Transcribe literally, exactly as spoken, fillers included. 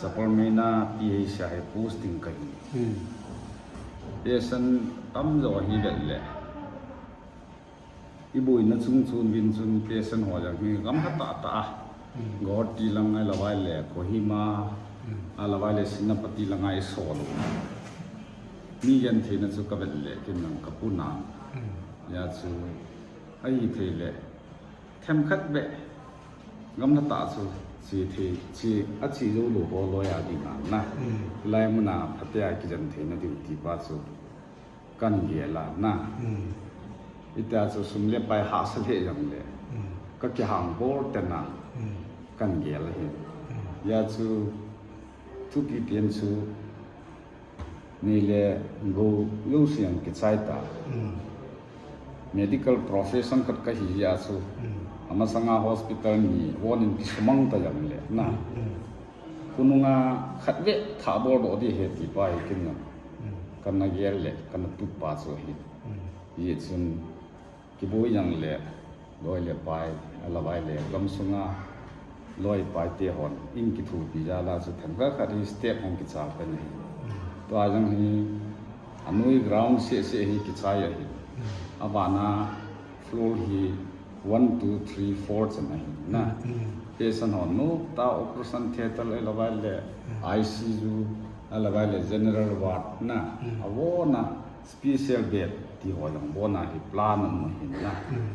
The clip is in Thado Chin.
Sapormeina P H C a hi posting kahi. Hmm. Patient tamjo hi vet le. Iboina chung chun vin chun patient ho jong hi gamla tah tah a. Hmm. Guwahati lang ahilou vai le Kohima, hmm, ahilou vai le Senapati lang a isol u. Mi genthei na chu kavet le kin nang kapuna. Hmm. Hijeh chun ahithei le. Themkhat beh gamla tah chu che thei, che, ache jou lou ho loi a ding a na. Hmm. Hilai muna phatea kijen theina diu ti pa chu kagel a na. Hmm. Hitia chu sum le pai hahsa lheh jong le. Hmm. Kakihang bol tena. Hmm. Kagel ahi. Hmm. Hijeh chun thupi pen chu Nei le gou jouse jong kichai ta. Hmm. Medical profession khat kahi jeh a chu. Hmm. Amasanga hospital ni von in kisumang ta jong le na. Hmm. Khonunga khat veh tha bol doh ding ahi ti pa hi kin na. Hmm. Kana gel le, kana tup pa chu ahi. Hmm. Hijeh chun Kiboi jong le, loi le pai, ahilou vai le, gamsunga loi pai te hon, in kithopi jal a chu themkhat khat hi step hung kichai pen ahi. Tua jong hi, anoi ground seh seh hi kichai ahi. Abana floor hi one, two, three, four chan ahi na. Mm, mm. Patient hon nop ta operation theatre ahilou vai le, mm, I C U, ahilou vai le general ward na. Mm. Avona Special bed ti ho jong bona hi plan um ahin na. Hmm.